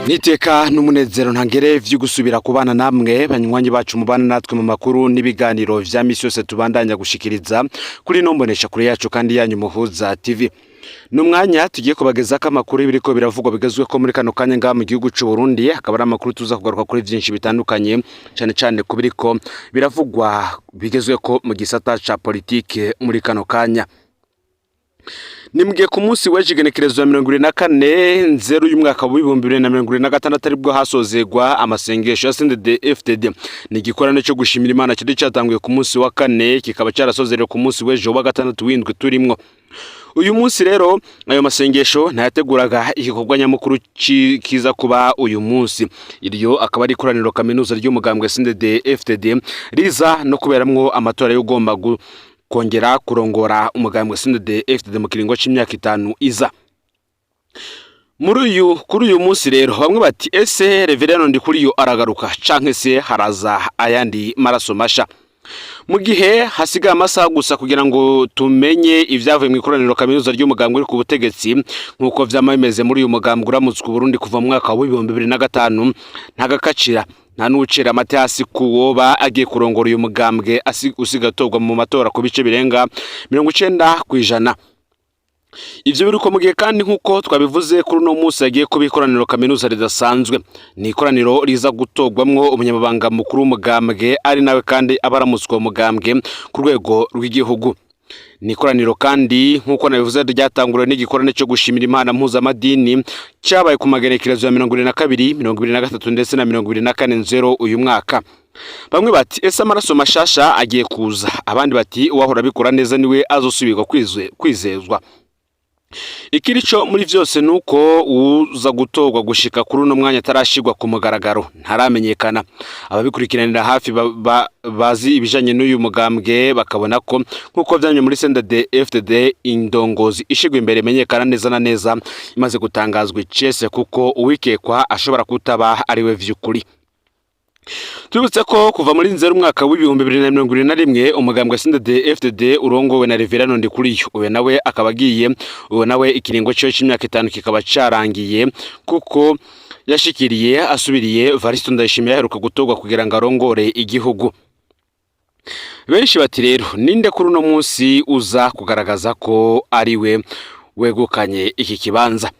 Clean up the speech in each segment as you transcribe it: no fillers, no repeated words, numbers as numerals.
Niteka n'umunezero ntangere vyo gusubira kubana namwe, banywanyi bacu mubana natwe mu makuru n'ibiganiro vya misi yose tubandanya gushikiriza kuri ino mbonesha kure yacu kandi yanyu, Muhuza TV. Ni umwanya tugiye kubagezako amakuru y'ibiriko biravugwa bigezweho muri kano kanya ngaha mu gihugu c'u Burundi. Akaba ari amakuru tuza kugaruka kuri vyinshi bitandukanye, cane cane ku biriko biravugwa bigezweko mu gisata ca politike muri kano kanya. Ni mugihe ku munsi w'ejo, igenekerezo ya 24 nzero y'umwaka w'2026, aribwo hasozegwa amasengesho ya CNDD FDD. Ni igikorane cyo gushimira Imana cyari cyatanguye ku munsi wa kane, kikaba cyarasozerewe ku munsi w'ejo wa gatandatu w'indwi turimwo. Uyu munsi rero ayo masengesho ntayateguraga igikorwa nyamukuru kiza kuba uyu munsi. Iryo akaba ari ikoraniro kaminuza ry'umugambwe CNDD FDD, riza no kuberamwo amatora y'ugomba kongera kurongora umugambwe CNDD FDD mu kiringo c'imyaka 5 iza. Muri uyu kuri uyu munsi rero bamwe bati: "Ese Reverend Ndikuriyo aragaruka, canke se haraza ayandi maraso masha?" Mu gihe hasigaye amasaha gusa kugira ngo tumenye ibyavuye mu ikoraniro kaminuza ry'umugambwe uri ku butegetsi, nk'uko vyama bimeze muri uyu mugambwe uramutswe Burundi kuva mu mwaka w'2005, ntagakacira nta n'ucira amate hasi kuwoba agiye kurongora uyu mugambwe usigaye utorwa mu matora ku bice birenga 90%. Ivyo biruko mu gihe kandi, nk'uko twabivuze, kuri uno munsi hagiye kuba ikoraniro kaminuza ridasanzwe. Ni ikoraniro riza gutorwamwo umunyamabanga mukuru w'umugambwe, ari nawe kandi aba aramutswe uwo mugambwe ku rwego rw'igihugu. Ni ikoraniro kandi, nk'uko nabivuze, ryatanguriwe n'igikorane cyo gushimira Imana mpuzamadini cyabaye ku magenekerezo ya 22, 23 ndetse na 24 nzero uyu mwaka. Bamwe bati: "Ese amaraso mashasha agiye kuza?" Abandi bati: "Uwahora abikora neza niwe azosubirwa kwizezwa." Ikirico muri vyose nuko uza gutorwa gushika kuri uno mwanya atarashirwa ku mugaragaro, ntaramenyekana. Ababikurikiranira hafi bazi ibijanye n'uyu mugambwe bakabona ko, nk'uko vyamye muri CNDD FDD, indongozi ishigwa imbere imenyekana neza na neza imaze gutangazwa icese, kuko uwikekwa ashobora kutaba ariwe vy'ukuri. Tubibutse ko kuva muri nzero umwaka w'2021 umugambwe CNDD FDD urongowe na Reverend Ndikuriyo. Uyu nawe akaba agiye, uyu nawe ikiringo ciwe c'imyaka 5 kikaba carangiye, kuko yashikiriye asubiriye Varisto Ndayishimiye aheruka gutorwa kugira ngo arongore igihugu. Benshi bati: "Rero ninde kuri uno munsi uza kugaragaza ko ariwe wegukanye iki kibanza?"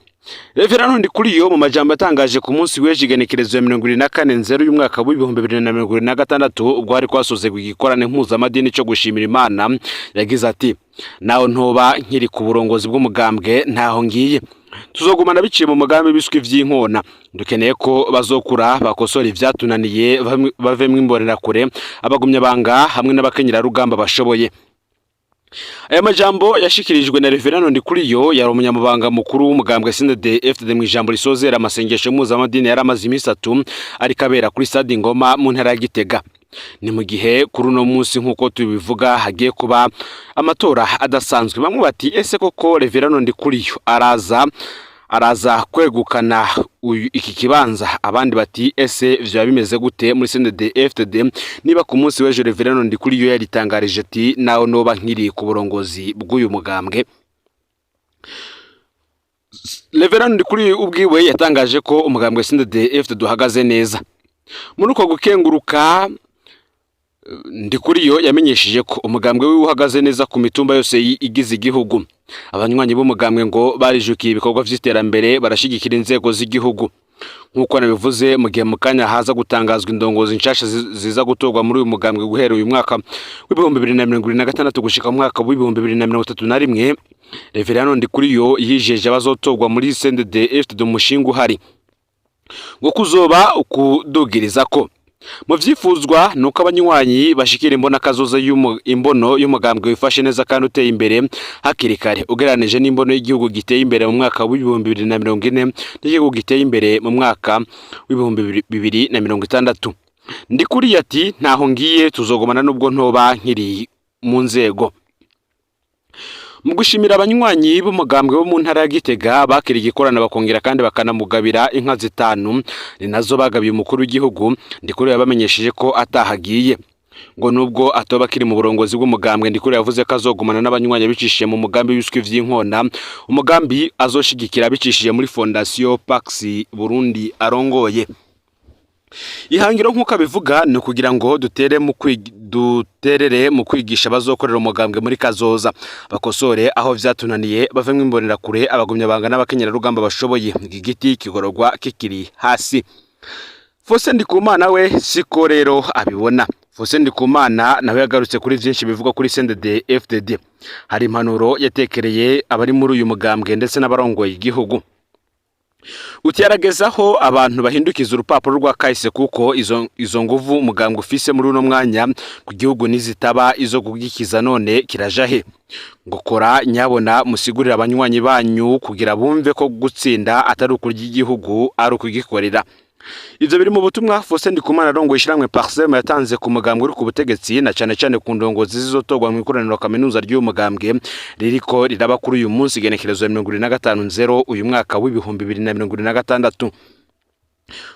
Reverend Ndikuriyo, mu majambo yatangaje ku munsi w'ejo, igenekerezo ya 24 nzero y'umwaka w'2026, ubwo hari kwasozegwa igikorane mpuzamadini cyo gushimira Imana, yagize ati: "Naho ntoba nkiri ku burongozi bw'umugambwe, ntaho ngiye. Tuzogumana biciye mu mugambi biswi vy'inkona. Dukeneye ko bazokura bakosora ivyatunaniye, bavemwo imbonerakure, abagumyabanga hamwe n'abakenyerarugamba bashoboye." Aya majambo yashikirijwe na Reverend Ndikuriyo, yari umunyamabanga mukuru w'umugambwe CNDD FDD, mu ijambo risozera amasengesho mpuzamadini yari amaze iminsi 3 ariko abera kuri stade Ngoma mu ntara ya Gitega. Ni mu gihe kuri uno munsi, nk'uko tubivuga, hagiye kuba amatora adasanzwe. Bamwe bati: "Ese koko Reverend Ndikuriyo araza kwegukana iki kibanza?" Abandi bati: "Ese vyoba bimeze gute muri CNDD FDD, niba ku munsi w'ejo Reverend Ndikuriyo yaritangarije ati: 'Nawe noba nkiri ku burongozi bw'uyu mugambwe'?" Reverend Ndikuriyo ubwiwe yatangaje ko umugambwe CNDD FDD uhagaze neza. Muri uko gukenguruka, Ndikuriyo yamenyesheje ko umugambwe wiwe uhagaze neza ku mitumba yose igize igihugu. Abanywanyi b'umugambwe ngo barijukiye ibikorwa vy'iterambere, barashigikira inzego z'igihugu. Nk'uko nabivuze, mu gihe mu kanya haza gutangazwa indongozi nshasha ziza gutorwa muri uyu mugambwe guhera uyu mwaka w'2026 gushika mu mwaka w'2031, Reverend Ndikuriyo yijeje abazotorwa muri CNDD FDD umushinga uhari ngo kuzoba ukudugiriza ko mu vyifuzwa nuko abanywanyi bashikira imbona kazoza imbono y'umugambwe wifashe neza kandi uteye imbere hakiri kare, ugereranije n'imbono y'igihugu giteye imbere mu mwaka w'2040 n'igihugu giteye imbere mu mwaka w'2060. Ndikuriye ati: "Ntaho ngiye, tuzogumana nubwo ntoba nkiri mu nzego." Mu gushimira abanywanyi b'umugambwe bo mu ntara ya Gitega bakira igikorana, bakongera kandi bakanamugabira inka zitanu, ni nazo bagabiye umukuru w'igihugu, Ndikuriyo yabamenyesheje ko atahagiye. Ngo nubwo atoba akiri mu burongozi bw'umugambwe, Ndikuri yavuze ko azogumana n'abanywanyi bicishije mu mugambi w'ibiswi vy'inkona, umugambi azoshigikira bicishije muri Fondation Pax Burundi arongoye. Ihangiro, nk'uko abivuga, ni ukugira ngo duterere mu kwigisha abazokorera umugambwe muri kazoza, bakosore aho vyatunaniye, bavemwo imbonerakure, abagumyabanga n'abakenyerarugamba bashoboye. Iki giti kigororwa kikiri hasi. Faustin Ndikumana we siko rero abibona. Faustin Ndikumana nawe yagarutse kuri vyinshi bivugwa kuri CNDD FDD. Hari impanuro yatekereye abari muri uyu mugambwe ndetse n'abarongoye igihugu. Uti yaragezaho abantu bahindukiza urupapuro rwa kahise, kuko izo nguvu umugambwe ufise muri uno mwanya ku gihugu nizitaba izo kugikiza, none kiraja he? Ngo kora nyabona musigurire abanywanyi banyu kugira bumve ko gutsinda atari ukurya igihugu, ari ukugikorera. Ivyo biri mu butumwa Faustin Ndikumana arongoye ishiramwe Parsem yatanze ku mugambwe uri ku butegetsi, na cane cane ku ndongozi zizotorwa mu ikoraniro kaminuza ry'uyu mugambwe ririko riraba kuri uyu munsi, igenekerezo ya 25/0 uyu mwaka w'2026.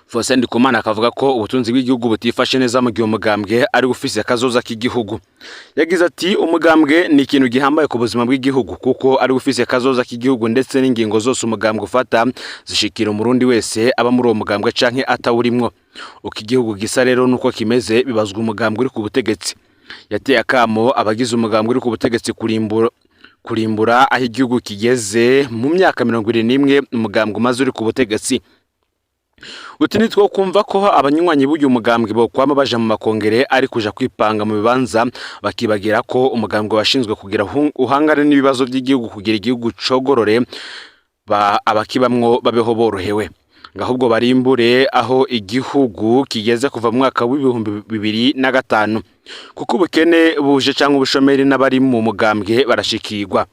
Faustin Ndikumana akavuga ko ubutunzi bw'igihugu butifashe neza mu gihe umugambwe ari ufise akazoza k'igihugu. Yagize ati: "Umugambwe ni ikintu gihambaye ku buzima bw'igihugu, kuko ari ufise kazoza k'igihugu, ndetse n'ingingo zose umugambwe ufata zishikira umurundi wese aba muri uwo mugambwe canke atawurimwo. Uko igihugu gisa rero nuko kimeze bibazwa umugambwe uri ku butegetsi." Yateye akamo abagize umugambwe uri ku butegetsi kurimbura aho igihugu kigeze mu myaka 71 umugambwe umaze uri ku butegetsi. Uti nitwo kumva ko abanywanyi b'uyu mugambwe bokwama baja mu makongere ari kuja kwipanga mu bibanza, bakibagira ko umugambwe washinzwe kugira uhangane n'ibibazo by'igihugu, kugira igihugu cogorore, abakibamwo babeho borohewe. Ngo ahubwo barimbure aho igihugu kigeze kuva mu mwaka w'2005, kuko ubukene buje cyangwa ubushomeri, n'abari mu mugambwe barashikirwa.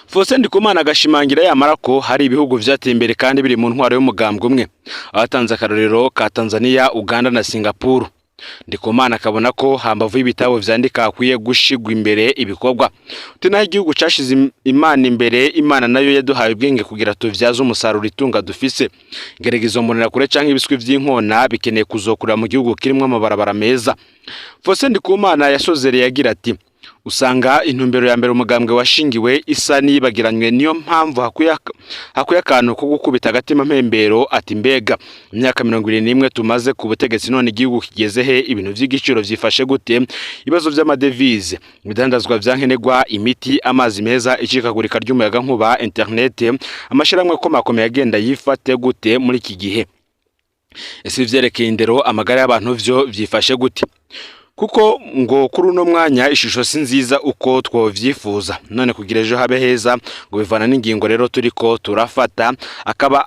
Faustin Ndikumana agashimangira yamara ko hari ibihugu vyateye imbere kandi biri mu ntwaro y'umugambwe umwe, abatanze akarorero ka Tanzania, Uganda na Singapore. Ndikumana akabona ko hambavu y'ibitabo vyandika hakwiye gushigwa imbere ibikorwa. Uti naho igihugu cashize Imana imbere, Imana nayo yaduhaye ubwenge kugira tuvyaze umusaruro itunga dufise. Ngeregezo mbonerakure canke ibiswi vy'inkona bikeneye kuzokurira mu gihugu kirimwo amabarabara meza. Faustin Ndikumana yasozereye agira ati: "Usanga intumbero ya mbere umugambwe washingiwe isa niyibagiranywe, niyo mpamvu hakwiye akantu ko gukubita agatima mpembero, ati mbega imyaka 71 tumaze ku butegetsi, none igihugu kigeze he? Ibintu vy'igiciro vyifashe gute? Ibibazo vy'amadevize, ibidandazwa vya nkenerwa, imiti, amazi meza, icikagurika ry'umuyagankuba, internet, amashirahamwe akomakomeye agenda yifate gute muri iki gihe? Ese ivyerekeye indero, amagara y'abantu vyo vyifashe gute?" Kuko ngo kuri uno mwanya ishusho si nziza uko twovyifuza. None kugira ejo habe heza ngo bivana n'ingingo rero turiko turafata. Akaba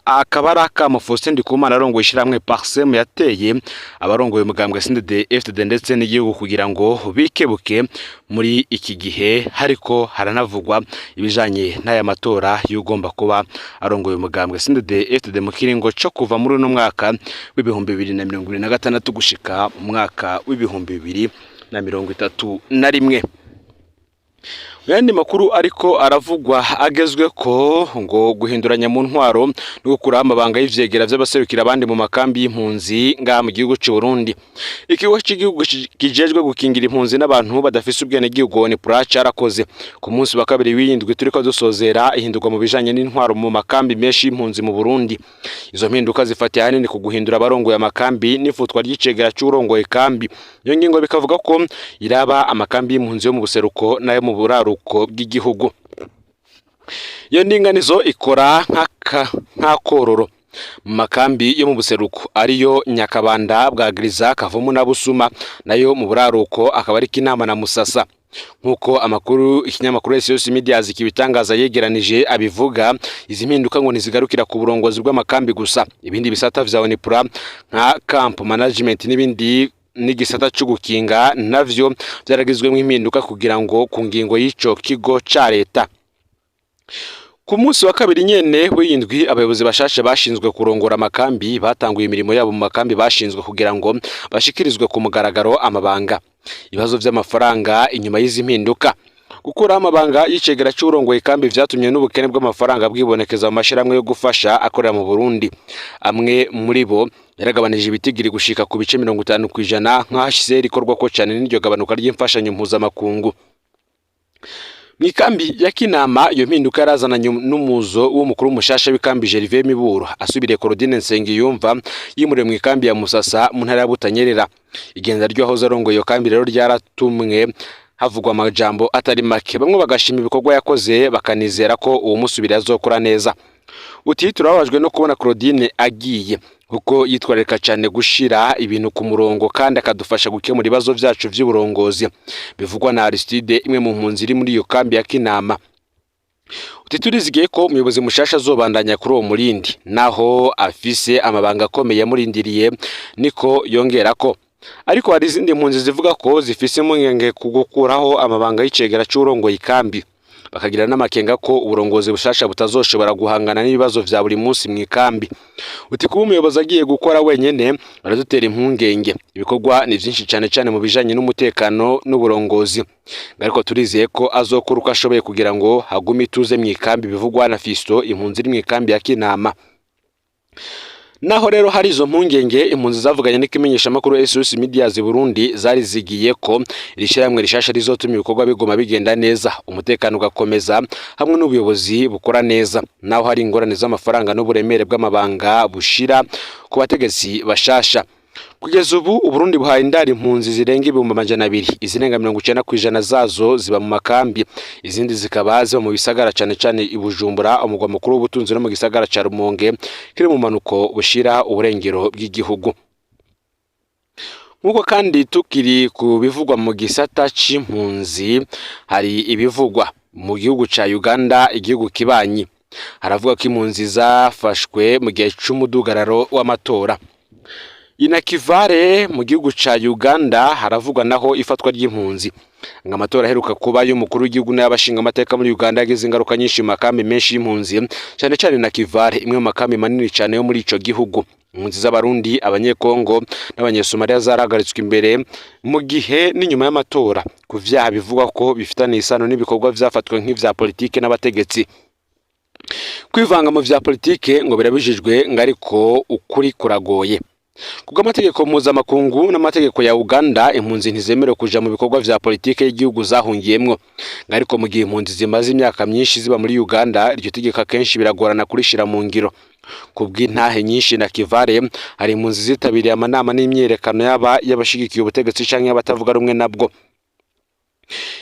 ari akamo Faustin Ndikumana arongoye ishyirahamwe Parsem yateye abarongoye umugambwe CNDD FDD ndetse n'igihugu kugira ngo bikebuke muri iki gihe hariko haranavugwa ibijanye n'aya matora y'ugomba kuba arongoye umugambwe CNDD FDD mu kiringo co kuva muri uno mwaka w'2026 gushika mu mwaka w'2031. Mu yandi makuru ariko aravugwa agezwe ko ngo guhinduranya mu ntwaro no gukuraho amabanga y'ivyegera vy'abaserukira abandi mu makambi y'impunzi ngaha mu gihugu c'u Burundi. Ikigo c'igihugu kijejwe gukingira impunzi n'abantu badafise ubwenegihugu, ONPRA, carakoze ku munsi wa kabiri w'indwi turiko dusozera ihindurwa mu bijanye n'intwaro mu makambi menshi y'impunzi mu Burundi. Izo mpinduka zifatiye ahanini ku guhindura abarongoye amakambi n'ifutwa ry'icegera c'uwurongoye kambi. Iyo ngingo bikavuga ko iraba amakambi y'impunzi yo mu buseruko n'ayo mu buraruko bw'igihugu. Iyo ndinganizo ikora nk'akororo mu makambi yo mu buseruko, ariyo Nyakabanda, Bwagiriza, Kavumu na Busuma, nayo mu buraruko akaba ari Kinama na Musasa. Nk'uko amakuru ikinyamakuru SOS Medias kibitangaza yegeranije abivuga, izi mpinduka ngo ntizigarukira ku burongozi bw'amakambi gusa. Ibindi bisata vya ONPRA nka camp management n'ibindi n'igisata cyo gukinga navyo vyaragizwemo impinduka kugira ngo ku ngingo y'ico kigo ca leta. Ku munsi wa kabiri nyene w'indwi, abayobozi bashasha bashinzwe kurongora amakambi batanguye imirimo yabo mu makambi bashinzwe kugira ngo bashikirizwe ku mugaragaro amabanga. Ibibazo vy'amafaranga inyuma y'izi mpinduka. Gukuraho amabanga y'icegera c'uwurongoye ikambi vyatumye n'ubukene bw'amafaranga bwibonekeza mu mashirahamwe yo gufasha akorera mu Burundi. Amwe muri bo yaragabanije ibitigiri gushika ku bice 50% nka HCR ikorwako cane n'iryo gabanuka ry'imfashanyo mpuzamakungu. Mw'ikambi ya Kinama iyo mpinduka yarazananye n'umuzo w'umukuru mushasha w'ikambi Gervais Miburo asubiriye Claudine Nsengiyumva yimuriwe mw'ikambi ya Musasa mu ntara ya Butanyerera. Igenda ry'uwahoze arongoye iyo kambi rero ryaratumwe havugwa amajambo atari make, bamwe bagashima ibikorwa yakoze bakanizera ko uwo musubira azokora neza. Uti turababajwe no kubona Claudine agiye kuko yitwararika cyane gushira ibintu ku murongo kandi akadufasha gukemura ibibazo vyacu vy'uburongozi, bivugwa na Aristide, imwe mu mpunzi iri muri iyo kambi ya Kinama. Uti turizigiye ko umuyobozi mushasha azobandanya kuri uwo murindi naho afise amabanga akomeye yamurindiriye, niko yongera ko. Ariko hari izindi mpunzi zivuga ko zifise impungenge ku gukuraho amabanga y'icegera c'uwurongoye ikambi, bakagira n'amakenga ko uburongozi bushasha butazoshobora guhangana n'ibibazo vya buri munsi mw'ikambi. Uti kuba umuyobozi agiye gukora wenyene baradutera impungenge, ibikorwa ni vyinshi cane cane mu bijanye n'umutekano n'uburongozi, ariko turizeye ko azokora uko ashoboye kugira ngo hagume ituze mw'ikambi, bivugwa na Fisto, impunzi iri mw'ikambi ya Kinama. Naho rero hari izo mpungenge, impunzi zavuganye n'ikimenyeshamakuru SOS Medias Burundi zarizigiye ko iri shyirahamwe rishasha rizotuma ibikorwa biguma bigenda neza, umutekano ugakomeza hamwe n'ubuyobozi bukora neza, naho hari ingorane z'amafaranga n'uburemere bw'amabanga bushira ku bategetsi bashasha. Kugeza ubu Uburundi buhaye indaro impunzi zirenga 200,000, izirenga 90% zazo ziba mu makambi, izindi zikaba ziba mu bisagara cane cane i Bujumbura, umugwa mukuru w'ubutunzi, no mu gisagara ca Rumonge kiri mu manuko bushira uburengero bw'igihugu. Nk'uko kandi tukiri ku bivugwa mu gisata c'impunzi, hari ibivugwa mu gihugu ca Uganda, igihugu kibanyi. Haravuga ko impunzi zafashwe mu gihe c'umudugararo w'amatora. Inakivale mu gihugu ca Uganda haravugwa naho ifatwa ry'impunzi. Ngo amatora aheruka kuba y'umukuru w'igihugu n'ay'abashinga amateka muri Uganda yagize ingaruka nyinshi mu makambi menshi y'impunzi, cyane cyane Nakivale, imwe mu makambi manini cyane yo muri ico gihugu. Impunzi z'Abarundi, Abanyekongo n'Abanyesomaliya zarahagaritswe imbere mu gihe n'inyuma y'amatora ku vyaha bivugwa ko bifitanye isano n'ibikorwa vyafatwe nk'ivya politike n'abategetsi. Kwivanga mu vya politike ngo birabujijwe, ngo ariko ukuri kuragoye. Kubw'amategeko mpuzamakungu n'amategeko ya Uganda, impunzi ntizemerewe kuja mu bikorwa vya politike y'igihugu zahungiyemwo. Ariko mu gihe impunzi zimaze imyaka myinshi ziba muri Uganda, iryo tegeko akenshi biragorana kurishira mu ngiro. Kubw'intahe nyinshi na Kivale, hari impunzi zitabiriye amanama n'imyiyerekano yaba y'abashigikiye ubutegetsi canke y'abatavuga rumwe nabwo.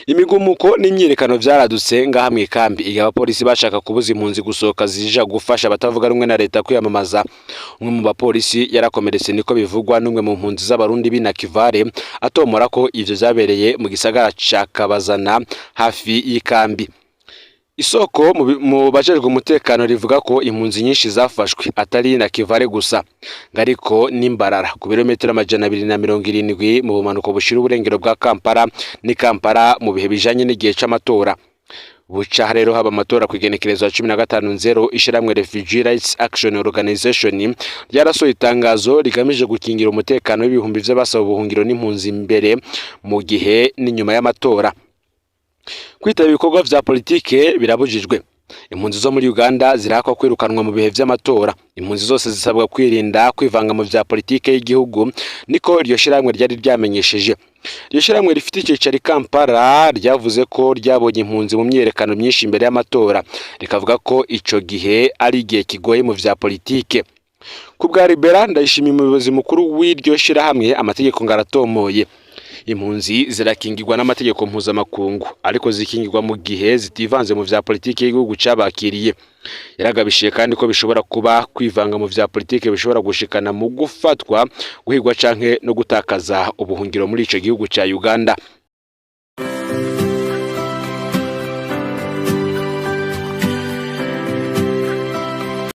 Imigumuko n'imyiyerekano vyaradutse ngaha mw'ikambi igihe abapolisi bashaka kubuza impunzi gusohoka zija gufasha abatavuga rumwe na leta kwiyamamaza. Umwe mu bapolisi yarakomeretse, niko bivugwa n'umwe mu mpunzi z'Abarundi b'Inakivale, atomora ko ivyo vyabereye mu gisagara ca Kabazana hafi y'ikambi. Isoko mu bajejwe umutekano rivuga ko impunzi nyinshi zafashwe atari Nakivale gusa, ariko n'Imbarara ku birometero 270 mu bumanuko bushira uburengero bwa Kampala ni Kampala mu bihe bijanye n'igihe c'amatora. Buca rero haba amatora ku igenekerezo ya 15 nzero, ishirahamwe Refugee Rights Action Organization ryarasohoye itangazo rigamije gukingira umutekano w'ibihumbi vy'abasaba ubuhungiro n'impunzi imbere, mu gihe n'inyuma y'amatora. Kwitaba ibikorwa vya politike birabujijwe. Impunzi zo muri Uganda zirahakwa kwirukanwa mu bihe vy'amatora. Impunzi zose zisabwa kwirinda kwivanga mu vya politike y'igihugu, niko iryo shirahamwe ryari ryamenyesheje. Iryo shirahamwe rifite icicaro i Kampala ryavuze ko ryabonye impunzi mu myiyerekano myinshi imbere y'amatora, rikavuga ko ico gihe ari igihe kigoye mu vya politike. Ku bwa Libera Ndayishimiye, umuyobozi mukuru w'iryo shirahamwe, amategeko ngo aratomoye. Impunzi zirakingirwa n'amategeko mpuzamakungu, ariko zikingirwa mu gihe zitivanze mu vya politike y'igihugu cabakiriye. Yaragabishiye kandi ko bishobora kuba kwivanga mu vya politike bishobora gushikana mu gufatwa, guhigwa canke no gutakaza ubuhungiro muri ico gihugu ca Uganda.